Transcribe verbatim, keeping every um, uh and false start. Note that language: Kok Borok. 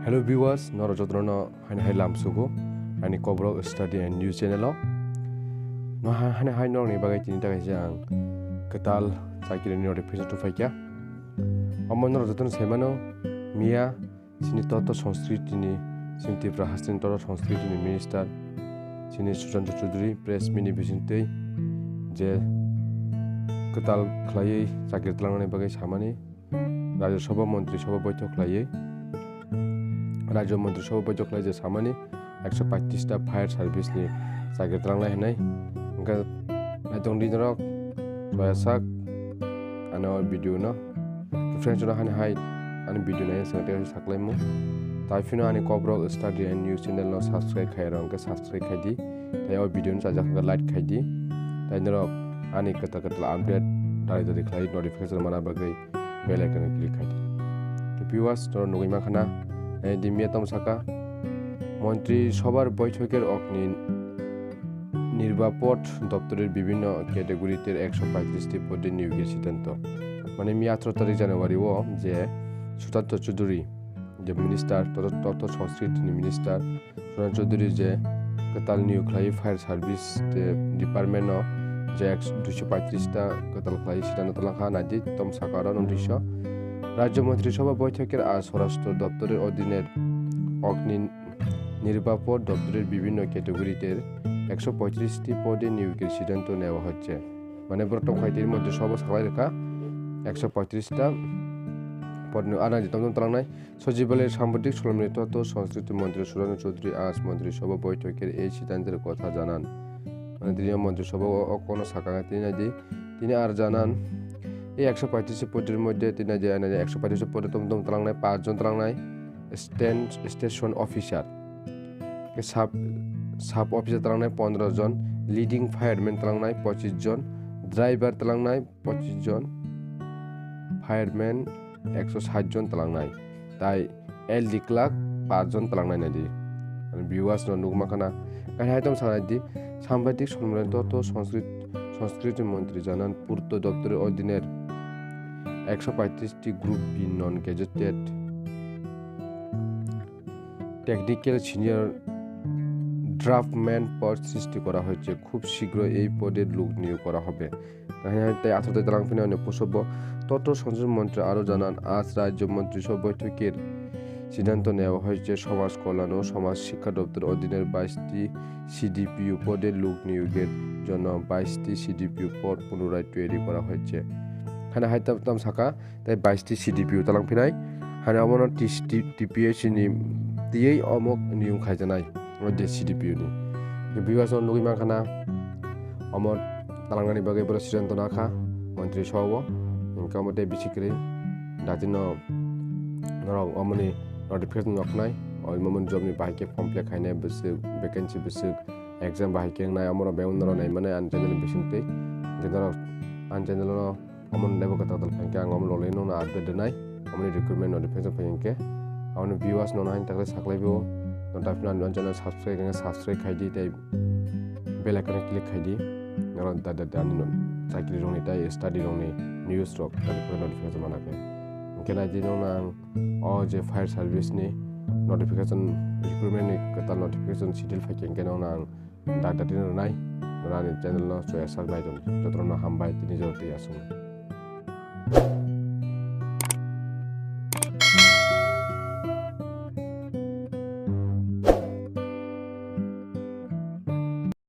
Hello viewers, norok jotono haini hai lamsugo ani Kobrok Study and News channel o. No ha-, haini hai norokni bagwi tini ta kaisa ang kwtal chakiri ni notification tubuphaikha. Omo norok jotono saimano, miya chini toto songskritini, chini Tripura hasteni toto songskritini minister chini Sushanta Chudhury press meet ni bisingtwi je kwtal khlaiwi chakiri twlangnani bagwi samani, Rajya Sabha Montri Sabha boithok khlaiwi, Rajya Montri Sabha boithok khlai je samani ekso paitris ta fire service ni chakiri twlangnai hinwi. Hwnkhe naitong di norok, soya sak ano video no. Friends, no hani hai ani video nai swng tei saklaimung. Tai phino ani Kobrok Study and News channel no subscribe khai rok hwnkhe subscribe khai di. Tai o video no chajak hwnkhe like khai di. Tai norok ani kwtal kwtal update dari dari khlai notification mana bagwi bell icon o click khai di. To viewers, norok nugwi mankha na, eh, di miya tamo saka, মন্ত্রিসভার বৈঠকের অগ্নি নির্বাপক দপ্তরের বিভিন্ন ক্যাটাগরিতে একশো পঁয়ত্রিশটি পদে নিয়োগের সিদ্ধান্ত। Mane miya atharo tarik January o je Sushanta Chudhury, je minister, toto, toto songskritini minister, Sushanta Chudhury je kwtal niyok khlai fire service department o je ek, duiso paitris ta kwtal khlai siddhanto twlang kha, naidi tom saka aro notice o. রাজ্য মন্ত্রিসভা বৈঠকের আর স্বরাষ্ট্র দপ্তরের অধীনের অগ্নি নির্বাপক দপ্তরের বিভিন্ন ক্যাটাগরিতে একশো পঁয়ত্রিশটি পদে নিয়োগের সিদ্ধান্ত নেওয়া হচ্ছে। Mane borok tong khai tini মন্ত্রিসভা saklai rwkha ekso poitris ta pod ni, ana di tom tom twlangnai. সচিবালয়ের সাংবাদিক সম্মেলনে তথ্য সংস্কৃতি মন্ত্রী সুরেন্দ্র চৌধুরী আজ মন্ত্রিসভা বৈঠকের এই সিদ্ধান্তের কথা জানান। Mane tini o মন্ত্রিসভা o, o kono saka tini naidi, tini ar janan, এই একশো পঁয়ত্রিশ পদের মধ্যে tini naidi, naidi, একশো পঁয়ত্রিশ পদে tom tom twlangnai, পাঁচজন twlangnai, স্টেন-, station officer, sub, sub officer twlangnai পনেরো জন, লিডিং ফায়ারম্যান twlangnai পঁচিশ জন, ড্রাইভার twlangnai পঁচিশ জন, ফায়ারম্যান একশো ষাট জন twlangnai, tai এলডি ক্লার্ক পাঁচ জন twlangnai naidi. Ani viewers no nugma khana, kaisa item sanai di, সাংবাদিক সম্মেলনে তথ্য সংস্কৃত-, সংস্কৃতি মন্ত্রী জানান পূর্ত দপ্তরের অধীনের একশো পঁয়ত্রিশটি group B non gazetted technical senior draftsman পদ সৃষ্টি করা হয়েছে, খুব শীঘ্র এই পদে লোক নিয়োগ করা হবে। Hai hai tei athar tei twlang phino ani pusobo তথ্য সংস্কৃতি মন্ত্রী আরও জানান, আজ রাজ্য মন্ত্রিসভা বৈঠকের সিদ্ধান্ত নেওয়া হয়েছে সমাজ কল্যাণ ও সমাজ শিক্ষা দপ্তর অধীনের বাইশটি সিডিপিইউ পদে লোক নিয়োগের জন্য বাইশটি সিডিপিইউ পদ পুনরায় তৈরি করা হয়েছে। Hani hai tam, tam saka tei baisti C D P O talang phinai. Hani omono T C T, T P S ni tiyei omo niyom khaijaknai, o je C D P O ni. Viewers no nugwi mankha na, omo talangnani bagwi borok siddhanto nakha montri sobo. Hwnkhe omo tei bisi kwrwi datino norok omoni notification noknai, omo job ni bahai khe form fill up khainai bwswk, vacancy bwswk, exam bahai khe wngnai, omorok bebak norok naimanai ani channel ni bisingtwi. Hwnkhe norok ani channel no omo ni level kwtal kwtal phai khe ang omo lolwi nokno update rwnai, omo ni recruitment notification phai hwnkhe. Aboni viewers no nang takle saklai bo, no daphne ani channel subscribe khe subscribe khai di tei bell icon click khai di. Norok da da da ani no chakri rokni tei study rokni news rok notification mana khe. Hwnkhe nai di nokno ang o je fire service ni notification, recruitment ni kwtal notification schedule phai khe hwnkhe nokno ang da da tini rwnai, rani channel no choya sak nai tong. Jotono hambai tini jora tei aswk.